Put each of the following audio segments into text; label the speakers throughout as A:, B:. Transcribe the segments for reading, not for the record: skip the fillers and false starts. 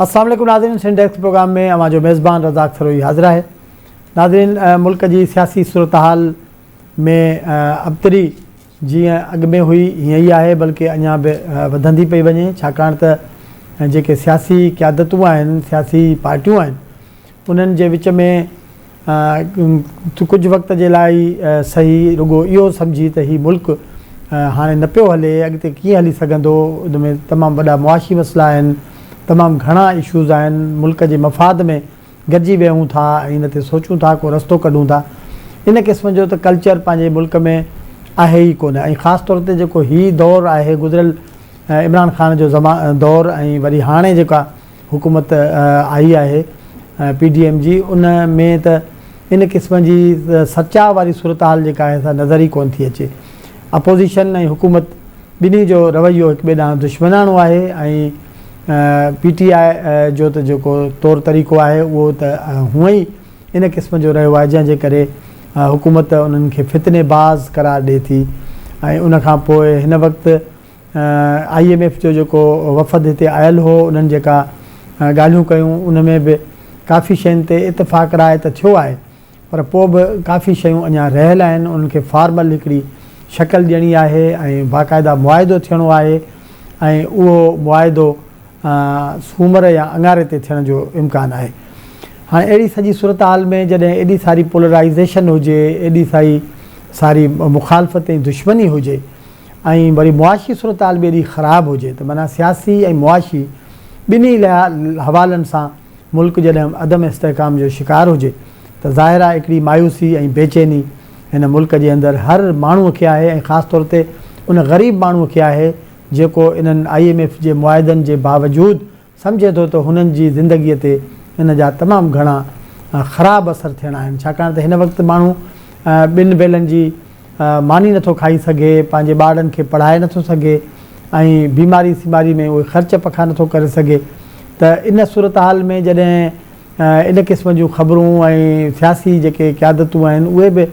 A: السلام عليڪم ناظرين سنڌ ڊيسڪ پروگرام ۾ اوهان جو ميزبان رزاق سروهي حاضر آهي ناظرين ملڪ جي سياسي صورتحال ۾ ابتري جيئن اڳ ۾ هئي هيئن ئي آهي بلڪه اڃا به وڌندي پئي وڃي ڇاڪاڻ ته جيڪي سياسي قيادتون آهن سياسي پارٽيون آهن انهن جي وچ ۾ ڪجهه وقت جي لاء ئي سهي رڳو اهو سمجهي ته هي ملڪ هاڻي نه پيو هلي اڳتي ڪيئن هلي سگهندو ان ۾ تمام وڏا معاشي مسئلا آهن تمام گهڻا اشوز آهن ملڪ جي مفاد ۾ گڏجي ويهون ٿا ۽ ان تي سوچون ٿا ڪو رستو ڪڍون ٿا ان قسم جو ته ڪلچر پنهنجي ملڪ ۾ آهي ئي ڪونه ۽ خاص طور تي جيڪو هي دور آهي گذريل عمران خان جو دور ۽ وري هاڻي جيڪا حڪومت آئي آهي پي ڊي ايم جي ان ۾ ته ان قسم جي سرچاء واري صورتحال جيڪا آهي سا نظر ئي ڪونه ٿي اچي اپوزيشن ۽ حڪومت ٻنهي جو رويو هڪ ٻئي ڏانهن دشمناڻو آهي ۽ پي ٽي آء جو ته جيڪو طور طريقو آهي اهو ته هونئن ئي ان قسم جو رهيو آهي جنهن جي ڪري حڪومت انهن کي فتني باز قرار ڏئي ٿي ۽ ان کان پوء هن وقت I M F جو جيڪو وفد هتي آيل هو انهن جيڪا ڳالهيون ڪيون ان ۾ به ڪافي شين تي اتفاق راء ته ٿيو آهي پر پوء به ڪافي شيون اڃا رهيل آهن انهن کي فارمل هڪڙي شڪل ڏيڻي آهي ۽ باقاعده معاهدو ٿيڻو آهي ۽ اهو معاهدو سومر يا اڱاري تي ٿيڻ جو امڪان آهي. هاڻي اهڙي سڄي صورتحال ۾ جڏهن ايڏي ساري پولرائيزيشن هجي، ايڏي سائي ساري مخالفت ۽ دشمني هجي ۽ وري معاشي صورتحال به ايڏي خراب هجي ته معنيٰ سياسي ۽ معاشي ٻنهي حوالن سان ملڪ جڏهن عدم استحڪام جو شڪار هجي ته ظاهر آهي هڪڙي مايوسي ۽ بيچيني هن ملڪ جي اندر هر ماڻهوء کي آهي ۽ خاص طور تي ان غريب ماڻهوء کي آهي جيڪو انهن I M F جي معاهدن جي باوجود سمجهي ٿو ته هنن جي زندگيء تي ان جا تمام گهڻا خراب اثر ٿيڻا آهن ڇاڪاڻ ته هن وقت ماڻهو ٻن ويلن جي ماني نٿو کائي سگهي، پنهنجي ٻارڙن کي پڙهائي نٿو سگهي ۽ بيماري سيماري ۾ اهي خرچ پکا نٿو ڪري سگهي ته ان صورتحال ۾ جڏهن ان قسم جون خبرون ۽ سياسي جيڪي قيادتون آهن اهي به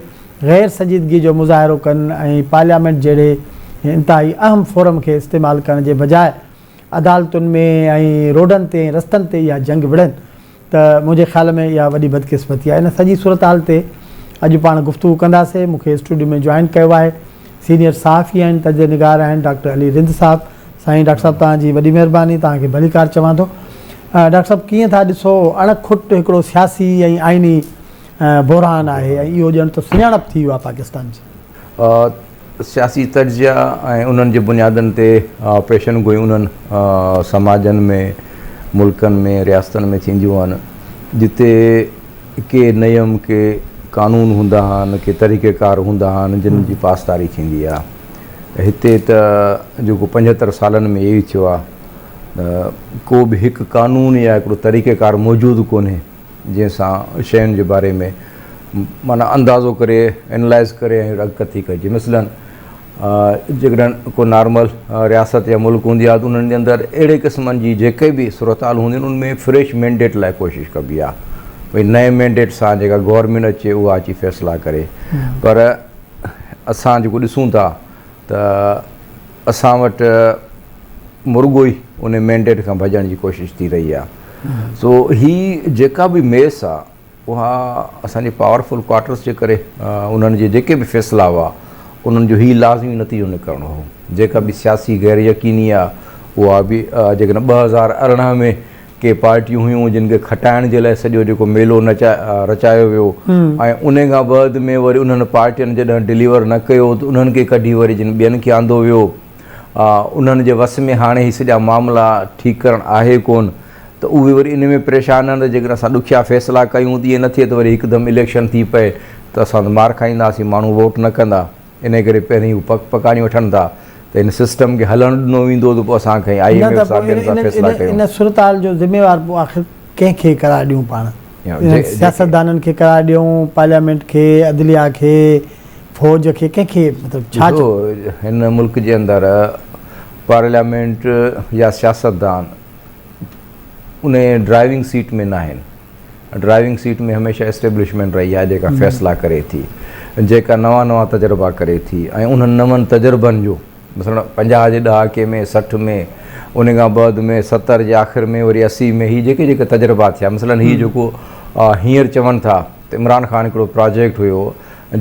A: غير سنجيدگي جو مظاهرو ڪن ۽ پارليامينٽ جهڙي انتهائي اهم فورم کي استعمال ڪرڻ جي بجاء عدالتن ۾ ۽ روڊن تي ۽ رستن تي اها جنگ وڙهن ته منهنجي خيال ۾ اها وڏي بدقسمتي آهي. ان سڄي صورتحال تي اڄ پاڻ گفتگو ڪنداسين. مون کي اسٽوڊيو ۾ جوائن ڪيو آهي سينيئر صحافي آهن، تجزيه نگار آهن ڊاڪٽر علي رند صاحب. سائين ڊاڪٽر صاحب توهان جي وڏي مهرباني توهان کي ڀليڪار چوان ٿو. ڊاڪٽر صاحب ڪيئن ٿا ڏسو اڻ کٽ هڪڙو سياسي ۽ آئيني بحران آهي ۽ اهو ڄڻ ته سڃاڻپ ٿي ويو آهي پاڪستان جي.
B: سياسي تجزيا ۽ انهن جي بنيادن تي پيشن گوئيون انهن سماجن ۾، ملڪن ۾، رياستن ۾ ٿينديون آهن، جتي ڪي نيم، ڪي قانون هوندا آهن، ڪي طريقه ڪار هوندا آهن، جن جي پاسداري ٿيندي آهي. هتي ته جيڪو پنجهتر سالن ۾ اهو ئي ٿيو آهي ته ڪو به هڪ قانون يا هڪڙو طريقه ڪار موجود ڪونهي. جنهن سان شين جي باري ۾ معنيٰ اندازو ڪري اينلائز ڪري ۽ اڳڪٿي ڪجي مثلاً جيڪڏهن ڪو نارمل رياست يا ملڪ هوندي آهي ته انهن جي اندر اهڙي قسمن جي جيڪي به صورتحال هونديون آهن ان ۾ فريش مينڊيٽ لاء ڪوشش ڪبي آهي ڀئي نئين مينڊيٽ سان جيڪا گورنمينٽ اچي اها اچي فيصلا ڪري پر اسان جيڪو ڏسون ٿا ته اسان وٽ مرڳو ئي ان مينڊيٽ کان ڀڄڻ جي ڪوشش ٿي رهي آهي سو هي جيڪا به ميس آهي اها اسان جي پاورفل ڪوارٽرس جي ڪري انهن جي جيڪي به فيصلا هئا انهن جو هي لازمي نتيجو نڪرڻو هو جيڪا به سياسي غير يقيني آهي اها به جيڪڏهن 2018 ۾ ڪي پارٽيون هيون جن کي کٽائڻ جي لاء سڄو جيڪو ميلو رچايو ويو ۽ ان کان بعد ۾ وري انهن پارٽين جڏهن ڊليور نه ڪيو ته انهن کي ڪڍي وري جن ٻين کي آندو ويو انهن جي وس ۾ هاڻي هي سڄا معاملا ٺيڪ ڪرڻ آهي ڪون ته اهي وري ان ۾ پريشان آهن ته جيڪڏهن اسان ڏکيا فيصلا ڪيون ته ائين نه ٿئي ته وري هڪدم اليڪشن ٿي پئي ته اسان ته مار کائينداسين ماڻهو ووٽ نه ڪندا. انهيء ڪري پهرين هو پڪ پڪاڻي وٺن ٿا ته هن سسٽم کي هلڻ ڏنو ويندو ته پوء اسان کڻي I M F سان ٻين سان فيصلا ڪيون.
A: ان صورتحال جو ذميوار پوء آخر ڪنهن کي قرار ڏيون پاڻ؟ سياستدانن کي قرار ڏيون، پارليامينٽ کي، عدليه کي، فوج کي، ڪنهن کي مطلب ڇا
B: چئون؟ ڏسو هن ملڪ جي اندر پارليامينٽ يا سياستدان ان ڊرائيونگ سيٽ ۾ ناهن. ڊرائيونگ سيٽ ۾ هميشه اسٽيبلشمينٽ رهي آهي جيڪا فيصلا ڪري ٿي، جيڪا نوان نوان تجربا ڪري ٿي ۽ انهن نون تجربن جو مثلا 50 جي ڏهاڪي ۾ 60 ۾ ان کان بعد ۾ 70 جي آخر ۾ وري 80 ۾ هي جيڪي جيڪي تجربا ٿيا مثلاً هي جيڪو هينئر چون ٿا ته عمران خان هڪڙو پراجيڪٽ هيو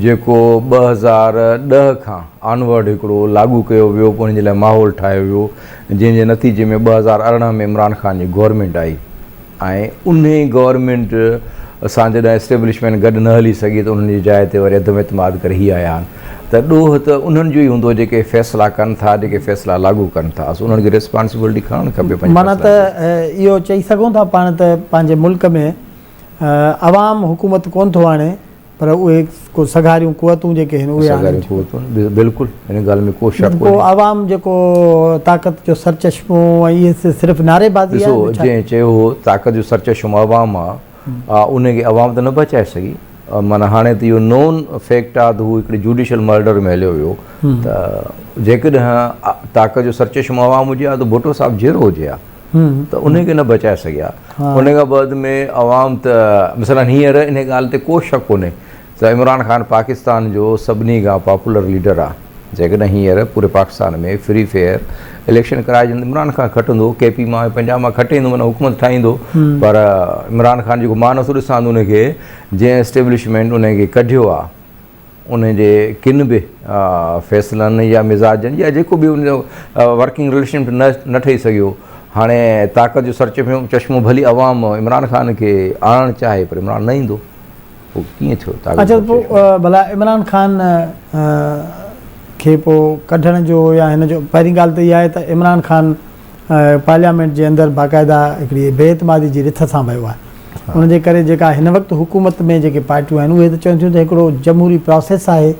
B: جيڪو 2010 کان آنورڊ هڪڙو لاڳو ڪيو ويو پوء ان جي لاء ماحول ٺاهيو ويو جنهن جي نتيجي ۾ 2018 ۾ عمران خان جي گورنمينٽ آئي ۽ انهي گورنمينٽ سان جڏهن اسٽيبلشمينٽ گڏ نه هلي سگهي ته انهن جي جاء تي وري عدم اعتماد ڪري هي آيا آهن ته ڏوهه ته انهن جو ئي هوندو جيڪي فيصلا ڪن ٿا جيڪي فيصلا لاڳو ڪن ٿا سو انهن کي ريسپانسبلٽي کڻڻ کپي پنهنجي
A: معنيٰ
B: فيصلن
A: ته
B: جي.
A: اهو چئي سگهون ٿا پاڻ ته پنهنجي ملڪ ۾ عوام حڪومت ڪونه ٿو آڻي پر اهي ڪو سگهاريون قوتون جيڪي آهن اهي آڻين
B: سگهاريون
A: ٿيون.
B: قوتون بلڪل ان ڳالهه ۾ ڪو شڪ
A: پوء
B: ڪونهي.
A: عوام جيڪو طاقت جو سرچشمو ۽ اهي صرف نعري بازي آهي
B: ڏسو
A: ٻيو ڇا؟
B: جنهن چيو هو طاقت جو سرچشمو عوام آ ان کي عوام ته نه بچائي سگهي معنيٰ هاڻي ته اهو نون فيڪٽ آ ته هو هڪڙي جوڊيشل مرڊر ۾ هليو ويو ته جيڪڏهن طاقت جو سرچشمو عوام هجي ها ته ڀٽو صاحب جيئرو هجي ها ته ان کي نه بچائي سگهيا. ان کان بعد ۾ عوام ته مثلا هينئر ان ڳالهه تي ڪو شڪ ڪونهي ته عمران خان پاڪستان جو سڀني کان پاپولر ليڊر آ. جيڪڏهن هينئر پوري پاڪستان ۾ فري فيئر اليڪشن ڪرائجن ته عمران خان کٽندو، ڪي پي مان ۽ پنجاب مان کٽي ايندو معنيٰ حڪومت ٺاهيندو پر عمران خان جيڪو مان نٿو ڏسان ته ان کي جنهن اسٽيبلشمينٽ ان کي ڪڍيو آ ان جي ڪن به فيصلن يا مزاجن يا جيڪو به ان جو ورڪنگ رليشن نه نه ٺهي سگهيو. هاڻي طاقت جو سرچشمو چشمو ڀلي عوام عمران خان کي آڻڻ چاهي پر عمران نه ايندو پوء ڪيئن ٿيو طاقت
A: اڇا
B: جو
A: پوء
B: سرچشمو.
A: ڀلا عمران خان کي پوء ڪڍڻ جو يا هن جو پهرين ڳالهه ته اها آهي ته عمران خان پارليامينٽ جي اندر باقاعده هڪڙي بي اعتمادي جي رٿ سان ويو آهي ان جي ڪري جيڪا هن وقت حڪومت ۾ جيڪي پارٽيون آهن اهي ته چون ٿيون ته هڪڙو جمهوري پراسيس آهي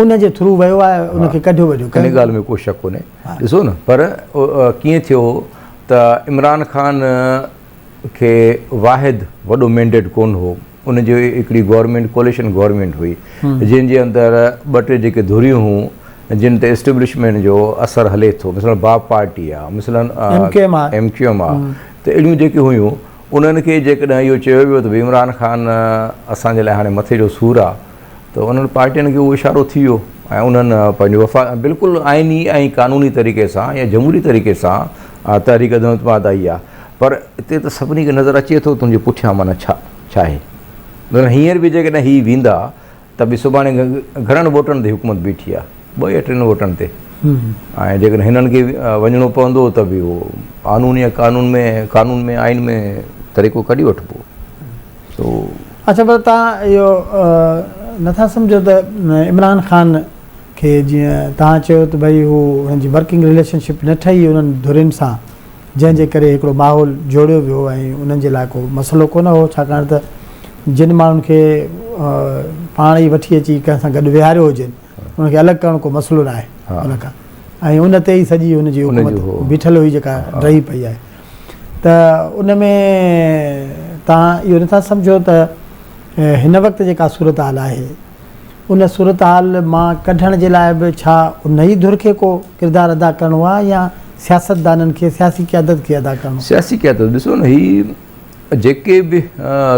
A: ان جي ٿرو ويو آهي ان کي ڪڍيو وڃو.
B: ان ڳالهه ۾ ڪو شڪ ڪونهي ڏسو نه پر ڪيئن ٿيو ته عمران خان کي واحد وڏو مينڊيٽ ڪونه هو ان جي هڪڙي گورنمينٽ ڪوليشن گورنمينٽ هئي جنهن جي اندر ٻه ٽي جيڪي ڌريون هيون جن تي اسٽيبلشمينٽ جو اثر هلي ٿو مثلا باپ پارٽي آ مثلا ايم ڪيو ايم آ ته اهڙيون جيڪي هيون انهن کي جيڪڏهن اهو چيو ويو ته عمران خان اسان جي لاء هاڻي مٿي جو سور آ ته انهن پارٽين کي اهو اشارو ٿي ويو ۽ انهن پنهنجو وفا بلڪل آئيني ۽ قانوني طريقي سان يا جمهوري طريقي سان تحريڪ عدم اعتماد آئي آ پر اتي ته سڀني کي نظر اچي ٿو تنهنجي پٺيان معنيٰ ڇا ڇا آهي مطلب هينئر به جيڪڏهن هي ويندا ته به سڀاڻي گهڻن ووٽن تي حڪومت بيٺي آ ٻه يا ٽن ووٽن تي ۽ جيڪڏهن هنن کي وڃڻو پوندو ته به اهو قانون يا قانون ۾ قانون ۾ آئين ۾ طريقو ڪڍي وٺبو سو
A: اڇا پر توهان اهو نٿا سمجهو ته عمران خان کي جيئن توهان چيو ته ڀئي هو هن جي ورڪنگ رليشن شپ نه ٺهي انهن ڌرين سان جنهن جي ڪري هڪڙو ماحول جوڙيو ويو ۽ انهن جي لاء ڪو مسئلو ڪونه هو ڇاڪاڻ ته جن ماڻهن کي پاڻ ئي وٺي اچي ڪنهن سان گڏ ويهاريو هجين انهن کي الڳ ڪرڻ ڪو مسئلو نه آهي ان کان ۽ ان تي ئي سڄي هن جي حڪومت بيٺل هئي جيڪا ڊهي پئي آهي ته ان ۾ توهان اهو نٿا سمجهو ته هن وقت جيڪا صورتحال آهي ان صورتحال مان ڪڍڻ جي لاء به ڇا انهي ڌر کي ڪو ڪردار ادا ڪرڻو آهي يا سياستدانن کي سياسي قيادت کي ادا ڪرڻو؟
B: سياسي قيادت ڏسو نه هي جيڪي به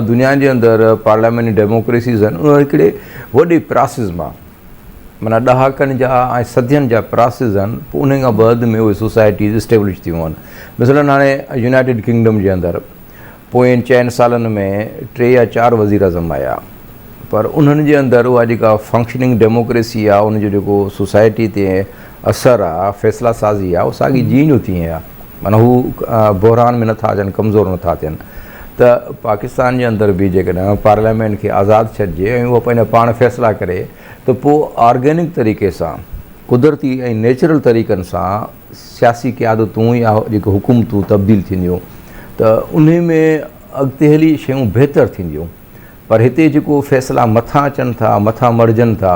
B: دنيا جي اندر پارليامينٽ ڊيموڪريسيز آهن اهي هڪڙي وڏي پراسز مان معنيٰ ڏهاڪن جا ۽ صدين جا پراسز آهن پوء انهن کان بعد ۾ اهي سوسائٽيز اسٽيبلش ٿيون آهن مثلاً هاڻي يونائيٽيڊ ڪنگڊم جي اندر پوئين چئن سالن ۾ ٽي يا چار وزيراعظم آيا پر انهن جي اندر اها جيڪا فنڪشننگ ڊيموڪريسي آ ان جو جيڪو سوسائٽي تي اثر آ فيصلا سازي آ اهو ساڳي جيئن جو تيئن آ معنيٰ هو بحران ۾ نٿا اچن ڪمزور نٿا ٿين ته پاڪستان جي اندر به جيڪڏهن پارليامينٽ کي آزاد ڇڏجي ۽ اهو پنهنجا پاڻ فيصلا ڪري ته پوء آرگينڪ طريقي سان قدرتي ۽ نيچرل طريقن سان سياسي قيادتون يا جيڪي حڪومتون تبديل ٿينديون ته انهي ۾ اڳتي هلي شيون بهتر ٿينديون پر هتي جيڪو فيصلا مٿان اچن ٿا مٿان مڙهجن ٿا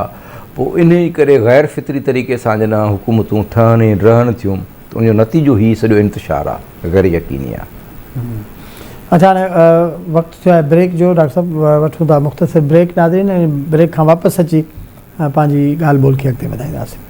B: پوء انهي ڪري غير فطري طريقي سان جڏهن حڪومتون ٺهن ۽ رهن ٿيون ته ان جو نتيجو هي سڄو انتشار آ غير يقيني آ.
A: اڇا هاڻي وقت ٿيو آهي بريڪ جو ڊاڪٽر صاحب وٺون ٿا مختصر بريڪ ناظرين ۽ بريڪ کان واپس اچي پنهنجي ڳالهه ٻولهه کي اڳتي وڌائينداسين.